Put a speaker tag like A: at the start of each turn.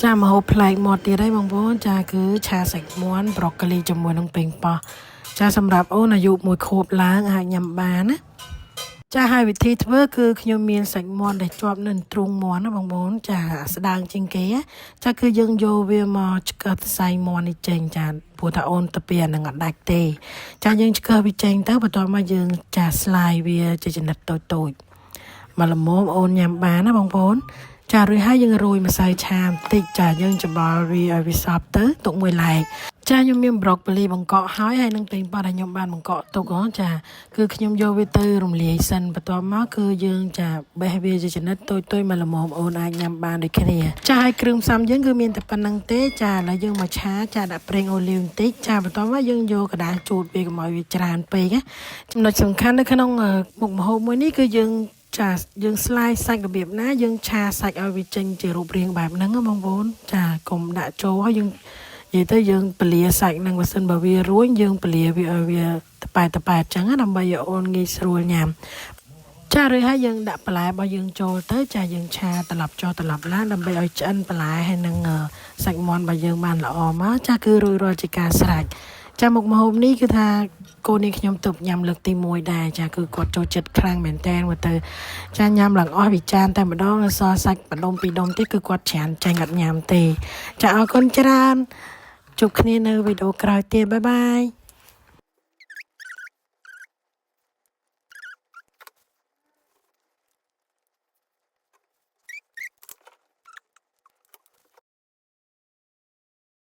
A: ចាម្ហូបប្លែកមាត់ទៀតហើយបងប្អូនចាគឺឆាសាច់មាន់ប្រូកូលីជាមួយនឹងប៉េងប៉ោះចាសម្រាប់អូនអាយុ1ខួបឡើងអាចញ៉ាំបានណាចាហើយវិធីធ្វើគឺខ្ញុំមានសាច់មាន់ដែលជាប់នៅទ្រូងមាន់ណាបងប្អូនចាស្ដើងជាងគេចាគឺយើងយកវាមកឆ្កឹះសរសៃមាន់នេះចេញចាព្រោះថាអូនទៅពីអានឹងអត់ដាច់ទេចាយើងឆ្កឹះវាចេញទៅបន្ទាប់មកយើងចា slice វាជាចំណិតតូចតូចមកល្មមអូនញ៉ាំបានណាបងប្អូនចារួចហើយយើងរោយម្សៅឆាបន្តិចចាយើងច្បល់វាឲ្យវាសព្វទៅទុកមួយឡែកចាខ្ញុំមានប្រូកូលីបង្កក់ហើយហើយនឹងប៉េងប៉ោះដែលខ្ញុំបានបង្កក់ទុកហ៎ចាគឺខ្ញុំយកវាទៅរំលាយសិនបន្ទាប់មកគឺយើងចាបេះវាជាចំណិតតូចៗមកល្មមអូនអាចញ៉ាំបានដូចគ្នាចាហើយគ្រឿងផ្សំយើងគឺមានតែប៉ុណ្្នឹងទេចាឥឡូវយើងមកឆាចាដាក់ប្រេងអូលីវបន្តិចចាបន្ទាប់មកយើងយកក្រដាសជូតវាកុំឲ្យវាច្រើនពេកណាចំណុចសំខាន់នៅក្នុងមុខម្ហូបមួយនេះគឺយើងចាយើង slice សាច់របៀបណាយើងឆាសាច់ឲ្យវាចេញជារូបរាងបែបហ្នឹងណាបងប្អូនចាកុំដាក់ចូលហើយយើងនិយាយទៅយើងពលាសាច់ហ្នឹងបើសិនបើវារួញយើងពលាវាឲ្យវាតប៉ែតប៉ែអញ្ចឹងណាដើម្បីឲ្យអូនងាយស្រួលញ៉ាំចារួចហើយយើងដាក់បន្លែរបស់យើងចូលទៅចាយើងឆាត្រឡប់ចុះត្រឡប់ឡើងដើម្បីឲ្យឆ្អិនបន្លែហើយនឹងសាច់មាន់របស់យើងបានល្អមកចាគឺរួចរាល់ជាការស្រេចចាមុខម្ហូបនេះគឺថាកូននេះខ្ញុំទៅញ៉ាំលើកទី1ដែរចាគឺគាត់ចូលចិត្តខ្លាំងមែនតើមើលទៅចាញ៉ាំឡើងអស់វិចានតែម្ដងសល់សាច់ម្ដុំពីរដុំទៀតគឺគាត់ច្រានចាញ់អត់ញ៉ាំទេចាអរគុណច្រើនជួបគ្នានៅវីដេអូក្រោយទៀត bye bye.